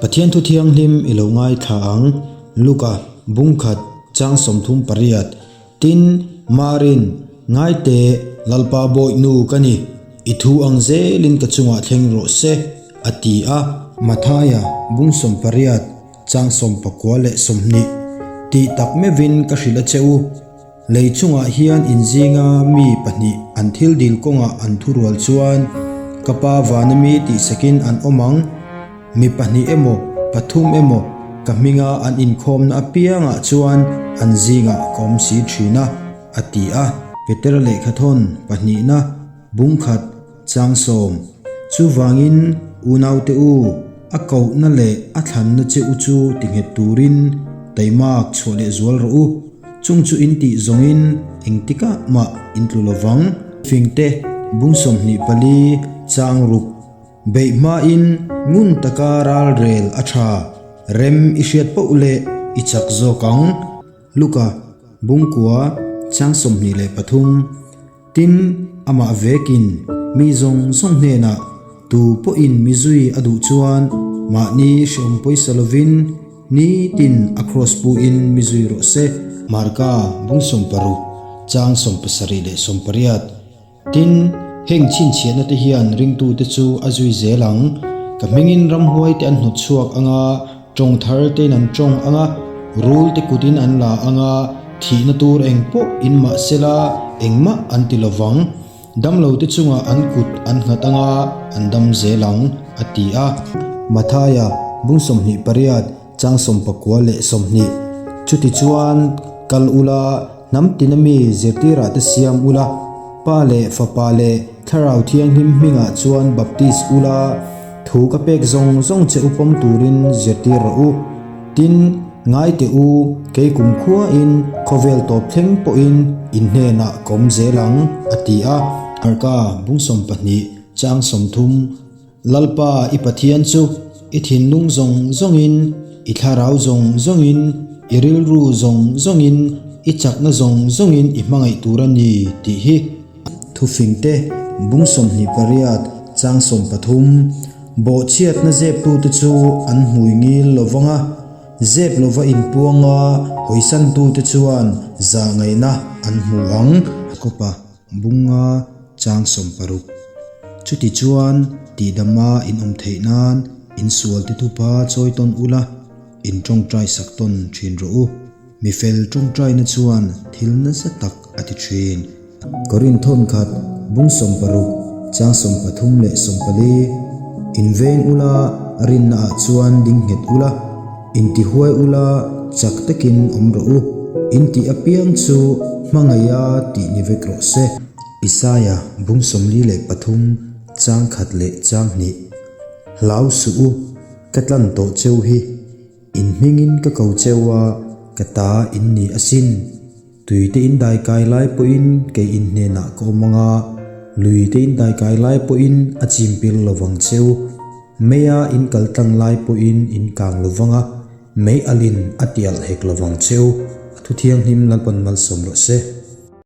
Pathian thu thianghlim i lo ngaithla ang, Luka, bungkhat, chang 38, Tin, Marin, Ngaite, Lalpa Bawihnu ka ni, i thu ang zelin ka chungah thleng rawh se, a ti a. Mathaia, bung 18, chang 29, Tih tak meuhin ka hrilh a che u. Lei chungah hian inzinga mi pahnih an thil dil kawngah an thurual chuan ka pa vana mi tihsakin an awm ang. Mi pahnih emaw, pathum emaw ka hminga an inkhawmna apiangah chuan an zingah ka awm si thin a, a ti a. Petera lehkhathawn pahnihna bungkhat Chang 10. Chuvangin, unaute u, a kohna leh a thlanna che u chu ti nghet turin taimak chhuah leh zual rawh u. Chung chu in tih zawngin engtikah mah in tlu lo vang. Fingte bung 24 chang ruk beih hmain ngun taka ral rel a tha, rem i hriat poh leh i chak zawk ang. Luka, bungkua, chang 23. Tin, amah vekin mi zawng zawng hnenah tu pawhin mi zui a duh chuan mahni hrehawm pawisa lovin nitin a kraws puin mi zui rawh se. Marka bung 60, chang 70 leh 80. Tin, heng chhinchhiahna te hian ringtute chu a zui zel ang. Ka hmingin ramhuai te an hnawt chhuak anga, tawng thar tein an tawng anga, rul te kutin an la anga, Thihna tur eng pawh in mah sela engmah an ti lovang, damlote chungah an kut an nghat anga an dam zel ang, a ti a. Mathaia, bung 28, chang 19 leh 20. Chutichuan, kal ula, hnam tina mi zirtirah te siam ula, Pa leh Fapa leh Thlarau Thianghlim hmingah chuan baptis ula, thu ka pek zawng zawng che u pawm turin zirtir rawh u. Tin, ngai teh u, kei kumkhuain khawvel tawp thleng pawhin in hnenah ka awm zel ang, a ti a. Arka bung 20, chang 30, Lalpa i Pathian chu i thinlung zawng zawngin, i thlarau zawng zawngin, i rilru zawng zawngin, i chakna zawng zawngin i hmangaih tur a ni, tih hi. Thufingte bung 28, chang 13, Bawhchhiatna zeptute chu an hmui ngil lo vang a, zep lova inpuanga hawisantute chuan zah ngaihna an hmu ang. Jakoba bunga chang 60. Chutichuan, tihdama in awm theih nan insualte thupa chawi tawn ula, in tawngtai sak tawn thin rawh u. Mi fel tawngtaina chuan thil nasa tak a ti thin. Korinth thawnkhat, bung 60, chang 33 leh 44, Inveng ula, rinnaah chuan ding nghet ula, intihuai ula, chak takin awm rawh u, intih apiang chu hmangaiha tih ni vek rawh se. Isaia, bung 43, chang khat leh chang hnih, Hlau suh u, ka tlan tawh cheu hi. In hmingin ka ko cheu a, ka ta in ni asin. Tui te in dai kai lai pawhin kei in hnenah ka awm ang a, lui te in dai kai lai pawhin a chim pil lo vang cheu. Meia in kal tlang lai pawhin in kang lo vang a, mei alin a tialh hek lo vang cheu. A thu thianghlim Lalpan malsawm rawh se.